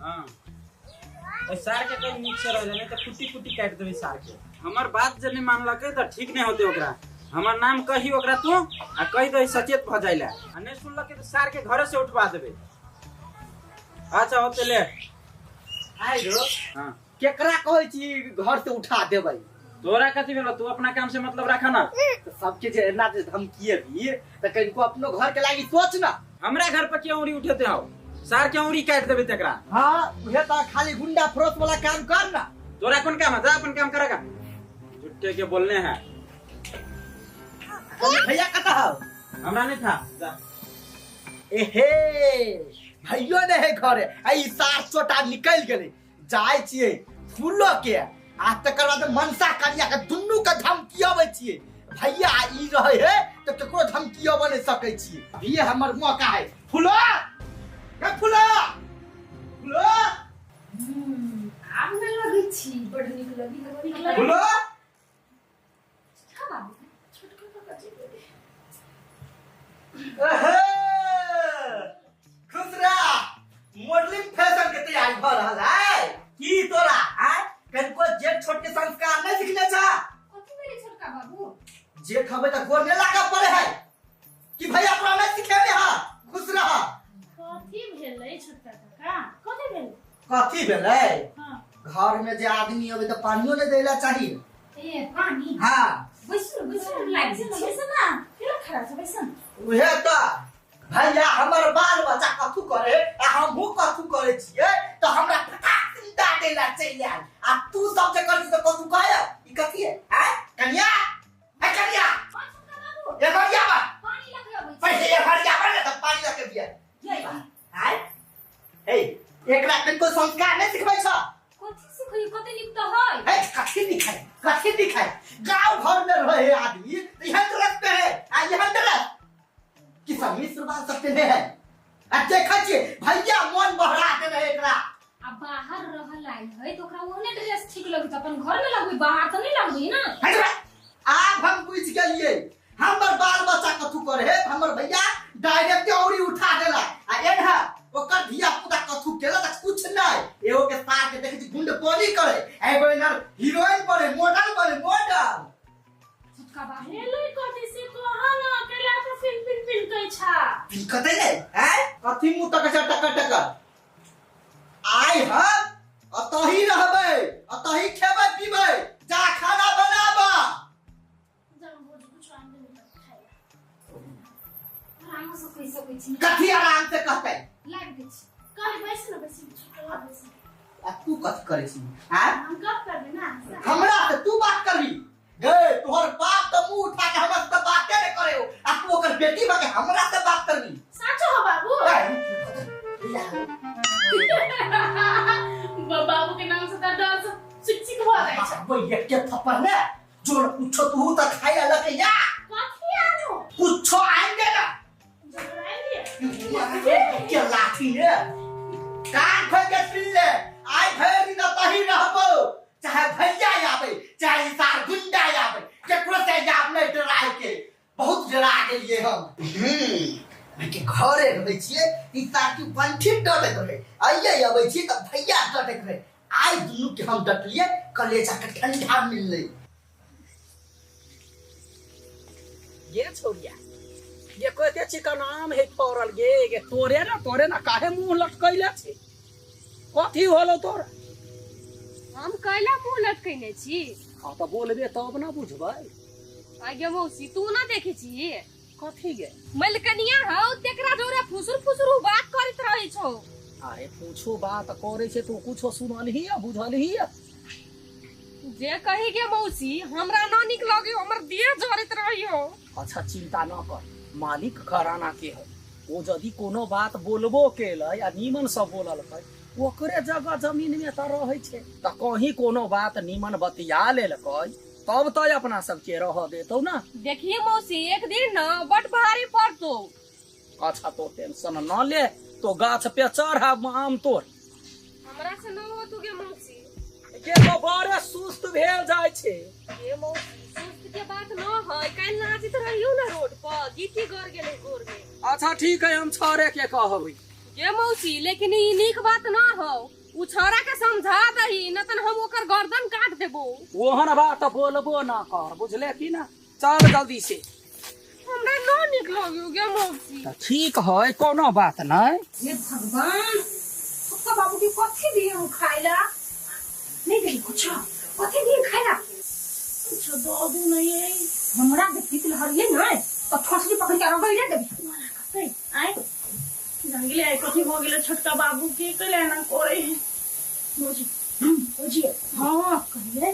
हाँ ओइ सार के कहीं नीक से रह जाए तो कुट्टी कुट्टी काट देबे सार के। हमर बात जे नहीं मानलकै त ठीक नहीं होते ओकरा। हमर नाम कही ओकरा तू आ कही दही सचेत भ जाइला, आ नहीं सुनलकै त सार के घरे से उठवा देबे। अच्छा होते ले आइ रो। हाँ केकरा कहै छी घर से उठा देबै? तोरा कथी भेलो, तू अपना काम से मतलब रखा ना। तऽ सबके जे एना जे धमकिएबी तऽ कनिको अपनो घर के लागी सोच ना। हमरा घर पर क्यों उड़ी उठेते हो? सार के उड़ी काट देबे तकरा। हाँ उहे तऽ खाली गुंडा फरोश वाला काम कर ना। तोरा कोन काम है? जा अपन काम करेगा, झूठे के बोलने हैं। भैया कतऽ हौ? हमरा नहीं था, जा। एहे भैयो नहीं है घरे, आ ई सार चोटा निकल गेलै। जाइ छियै फूलो के आ तकर बाद मनसा कनिया के दुनू के धमकियबै छियै। भैया ई रहे है तऽ केकरो धमकियब नहि सकै छियै। ये हमर मौका है। फूलो ए फूलो फूलो आब नहि लगै छी, बड नीक लगी, नीक लगी। फूलो छोटका बाबू, छोटका काका जी। एहे, खुश रह। मॉडलिंग फैशन के तैयारी भऽ रहल है की तोरा? आय कनिको जेठ छोट के संस्कार नहीं सिखने छा? कथी भेलै छोटका बाबू? जेठ हबे तऽ गोर नहीं लागऽ पड़े है कि भैया तोरा नहीं सिखेबे हा? खुश रह। कथी भेलै छोटका काका, कथी भेलै? कथी भेलै? हाँ। घर में जे आदमी अबे तऽ पानियो नहीं दैला चाहिए। ए पानी? हाँ बैसू बैसू, लागि बैसू न, बैसू न, केना खड़ा छ, बैसू न। उहे तऽ भैया हमर बाल बच्चा कथू करे आ हमहूँ कथू करे छियै तऽ हमरा फटाक चिंता देला चलि आयल, आ तू सब जे करबी तऽ कथू कहै ई कथी है? आँय कनिया, ए कनिया, हाँ, छोटका बाबू। ए घरिया बा। पानी लऽ के अबै छी। पहिले ए घरिया बा ने तऽ पानी लऽ के दिया। ये बा। आँय हे, एकरा कनिको संस्कार नहि सिखबै छ? कथी सिखै, कते नीक तऽ है। हे कथी नीक है, कथी नीक है? गाँव घर में रहे आदमी तऽ एहन ड्रेस पहिरे आ एहन ड्रेस कि सब मिश्र बाल सब पेन्हे है। आ देखै छियै भैया मन बहरा के रहे एकरा। आ बाहर रहल आयल है तऽ ओकरा ओहने ड्रेस ठीक लगै छै, अपन घर में लगबै, बाहर तऽ नहि लगबै ना। हट बे। आब हम बुझि गेलियै हमर बाल बच्चा कथू करे है। हमर भैया डायरेक्ट औरी उठा देला आ एन्हा ओकर धिया पुता कथू केला तऽ कुछ नहीं। एगो के सार के देखै छी गुंड पानी करे, एगो एनहर हीरोइन बने, मॉडल बने, मॉडल। छोटका बाबू। भेलै कथी से कह न, केला तऽ फिन फिन फिन कहै छा। पिनकतै नै हैं? कथी मुँह तकै छ टकर टकर? आइ हम अतही रहबै, अतही खेबै पीबै, जा खाना बनाबा। जाउ भोज कुछ आनि देबै तऽ खाइ। आराम से कहि सकै छी। कथी आराम से कहतै? लागि दै छी। कहली बैस न, बैस न, छोटका बाबू बैस न। आ तू कथी करै छी हैं? हम गप करबै ना। हमरा से तू बात करबी? गे तोहर बाप तऽ मुंह उठा के हमरा से बाते नहीं करे हो, आ तू ओकर बेटी बा के हमरा से बात करबी? साचो हो बाबू? बाबू के नाम से तऽ डर से चिक चिक भऽ जाइ छै। बाबू एक के थप्पड़ ने जोर कुछो तू तऽ खाइ अलग या। कथी आनो? कुछो आएंगे ना। जोर आएंगे? के लाठी ने कान खोल के सुन ले, आइ भरि दिन तही रहबो, चाहे भैया आवे चाहे सार गुंडा आवे, केकरो से आब नहीं डराय के। बहुत डरा गेलियै हम। के घरे रहै छियै ई सार की बंठी डटैत रहे, आइए अबै छियै तऽ भैया डटैत रहे। आइ दुनू के हम डटलियै, कलेजा के ठंडा मिललै। गे छौरिया गे कहते छी का नाम है फरल गे, गे तोरे ना काहे मुंह लटकैले छी? कथी होलो तोरा? हम कैला मुंह लटकैने छी? हाँ तऽ बोलबे तब ना बुझबै। आगे मौसी तू ना देखै छी कथी गे? मलकनिया हौ तेकरा जोरे फुसुर फुसुर उ बात करैत रहै छौ। अरे पूछो बात करे छे तू कुछो सुनलही आ बुझलही आ? जे कही गे मौसी हमरा ना नीक लगे, हमर देह जरैत रहियो। अच्छा चिंता न कर, मालिक घराना के है, ओ यदि कोनो बात बोलबो केलै आ नीमन से बोललकै ओकरे जगह जमीन में तऽ रहै छै, तऽ कहीं कोनो बात नीमन बतिया लेलकै तब तऽ अपना सबके रह देतौ ना। देखिए मौसी एक दिन ना बड भारी पड़तो। अच्छा तो टेंशन न ले, तो गाछ पे चढ़ आम तोड़। हमरा से न होतो गे मौसी। के तो बड़े सुस्त भेल जाइ छै। गे मौसी सुस्त के बात न है, काल्हि नाचित रहियो ना रोड पर, गीती गड़ गेलै गोर में। अच्छा ठीक है, हम छड़े के कहबै। गे मौसी, लेकिन ई नीक बात ना हो। उ छौड़ा के समझा दही न तन हम ओकर गर्दन काट देबो। ओहन बात बोलबो ना कर, बुझले की ना? चल जल्दी से। हमरा न नीक लगियो गे मौसी। त ठीक है, कोनो बात नहीं। हे भगवान, छोटका बाबू के कथी दिए हम खाइला? नहीं दे कुछ, कथी दिए खाइला? कुछ दो दू नहीं। हमरा देखी तिल हरिये नहीं तो ठोसरी पकड़ के रगड़ दे देबी। कतै आय जंगले आय कथी भ गेलै छोटका बाबू के कैला एना करे है? मौसी मौसी हां कहिए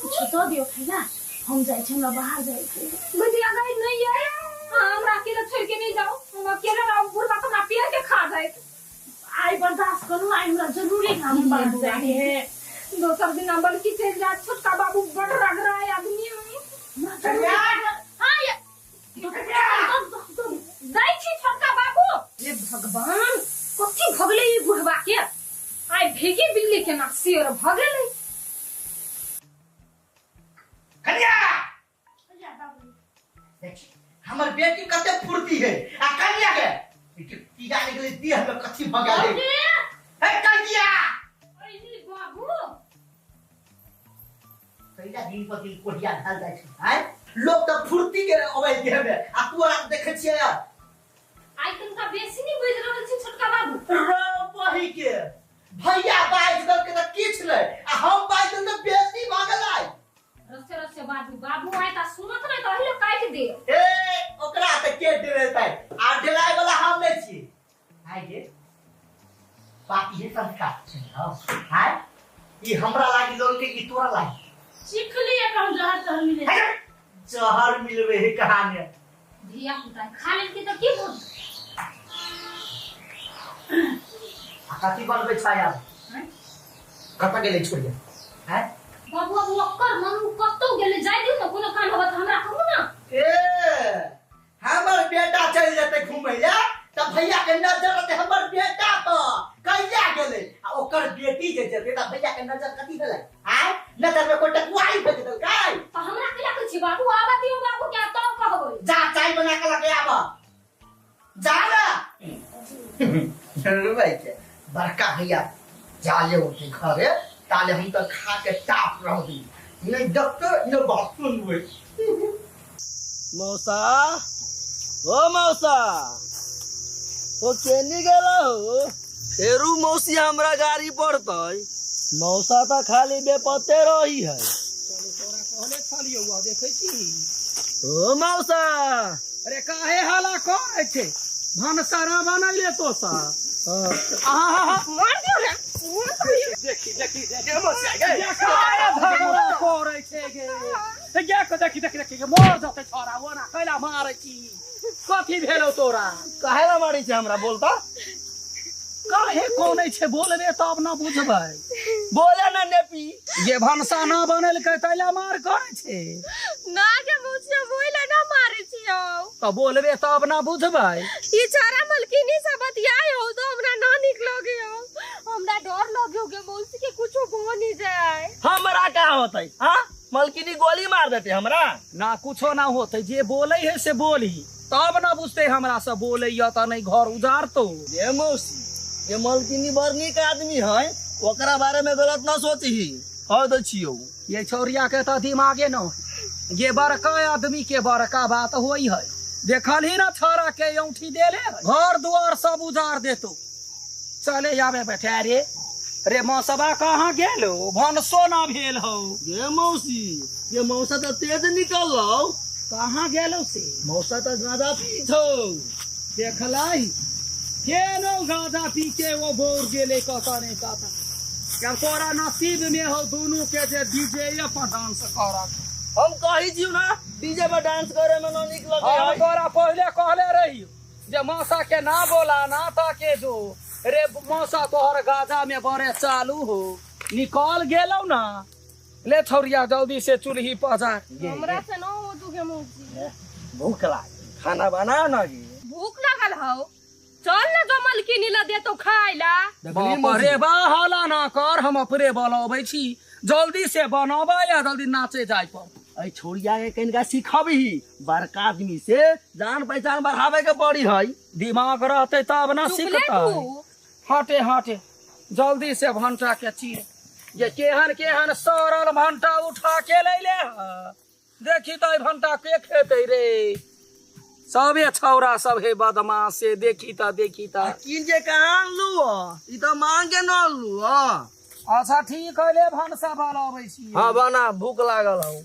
कुछ दो दियो खाइला, हम जाइ छी, हमरा बाहर जाइ के। बुझिया गई नहीं है, हमरा अकेला छोड़ के नहीं जाओ, हम अकेला रहो, बुढ़वा तो हमरा पेड़ के खा जाए। आई बर्दाश्त करू, आई हमरा जरूरी काम बाहर जाए है। दोसर दिन बल्कि चल जा, छोटका बाबू बड़ रग रहा है आदमी। हां ये जाइ छी छोटका बाबू। हे भगवान, कथी भगले ई बुढ़वा के? आइ भेगी बिल्ली के ना शेर भगले। कन्या देखी हमर बेटी कते फुर्ती है आ कन्या के कीड़ा निकले देह में कथी भगा ले। हे कन्या, अरे बाबू कहिया दिन पर दिन कोढ़िया ढल जाइ छै। आय लोग त फुर्ती के अबै देह में आ तू आर देखै छियै यार। आइ तनका बेसी नहीं बज रहल छै छोटका बाबू। रो बही के भैया बाज दल के त किछ नै आ हम बाज दल त बेसी भगलै। रसे रसे बाबू बाबू आय त सुनत नै त अहिले काटि दे। ए ओकरा त के डरेतै आ डराय वाला हम नै छी। आइ गे बाप ये संस्कार छै हौ। आइ ई हमरा लागी लोल के ई तोरा लागी। सीख लिए हम जहर तहर मिले। जहर मिलबे हे कहानी। धिया पुता खा लेल के त की बोल? आ कथी बनबै छै आब? कतऽ गेलै छोड़िया? हैं बाबू अब ओकर मन कतौ गेलै, जाय दियौ न, कोनो काम होबत हमरा कहू ना। ए हमर बेटा चलि जेतै घुमै ला त भैया के नजर रहतै हमर बेटा पर कहिया गेलै आ ओकर बेटी जे जेतै त भैया के नजर कथी भेलै? आय नजर में कोई टकुआई भेज देलकै त हमरा के लागै छै बाबू? आबा दियौ बाबू के तब कहबै। जा चाय बना के लके आब जा ना। रुबै के बड़का भैया जाले उठे घरे ताले हम तो खा के टाप रह दी नहीं डॉक्टर न बात सुनबै। मौसा, ओ मौसा, ओ केनी गेला हो? फेरू मौसी हमरा गाड़ी पड़तै। मौसा त खाली बेपते रही है। चलो तोरा कहले छलियौ, देखै छी। ओ मौसा, अरे काहे हला करै छै? भनसारा बनैले तो सा। आहा मार दियो रे। देखी देखी देखी झगड़ा करै छै गे। गे के देखी देखी देखी गे मर जतै छोरा ओना कैला मारै छी? कथी भेलौ तोरा? काहे ला मारै छै हमरा बोलता? काहे कोनै छै बोलबे तब न बुझबै। बोले ना नेपी। जे भनसा ना बनेलकै तैला मार करै छै। ना के मौसी बोले ना मारै छियौ। त बोलबे तब न बुझबै। ई छौड़ा मलकिनी से बतियाय हो तो हमरा ना नीक लगे हो। हमरा डर लगे गे मौसी के कुछो भ नहीं जाए। हमरा का होतै? हां मलकिनी गोली मार देते हमरा। ना कुछो ना होतै, जे बोलै है से बोली तब न बुझतै। हमरा से बोलै त नहीं घर उजारतो। ये मौसी, ये मलकिनी बड़ नीक आदमी है, ओकरा बारे में गलत ना सोचही। कह दै छियौ। ये छौरिया के त दिमागे न ये बड़का आदमी के बड़का बात होई है। देखल ही ना छोरा के औंठी देले घर दुआर सब उजार देतो। चले जाबे बैठे रे रे मौसबा कहाँ गेलो? भनसो ना भेल हो। ये मौसी, ये मौसा त तेज निकलौ। कहाँ गेलो से? मौसा त गांजा पी छौ। देखलाई केनो गांजा पी के वो बोर गेले कत नहीं कत। यार तोरा नसीब में हो दोनों के जे डीजे पर डांस करत। हम कही छियौ ना डीजे पर डांस करे में न नीक लगे। हम तोरा पहले कहले रहियो जे मौसा के ना बोला ना ताके जो रे मौसा तोहर गाजा में बड़े चालू हो निकल गेलौ ना। ले छौरिया जल्दी से चूल्ही पजार। हमरा से न हो तू के मौसी। भूख लाग, खाना बना ना गे। भूख लागल हौ, चल ना जो मलकिनी ला दे तो खाइला। अरे बा हला ना कर, हम अपने बोलबै छी, जल्दी से बनाबै या जल्दी नाचे जाय पर। एहि छोड़िया के कनिका सिखबही, बड़का आदमी से जान पहचान बढ़ावे के पड़ी है। दिमाग रहते तब ना चुप ले सीखते। तू। हटे हटे जल्दी से भंटा के चीर, ये केहन केहन सड़ल भंटा उठा के लैले ह। देखी तो भंटा के खेते रे, सबे छौरा सब हे बदमाश से। देखी त देखी त किन जे कहाँ लू, ई तो मांग के न लू। अच्छा ठीक है, ले भनसा वाला अबै छी। हाँ बना, भूख लागल हूँ।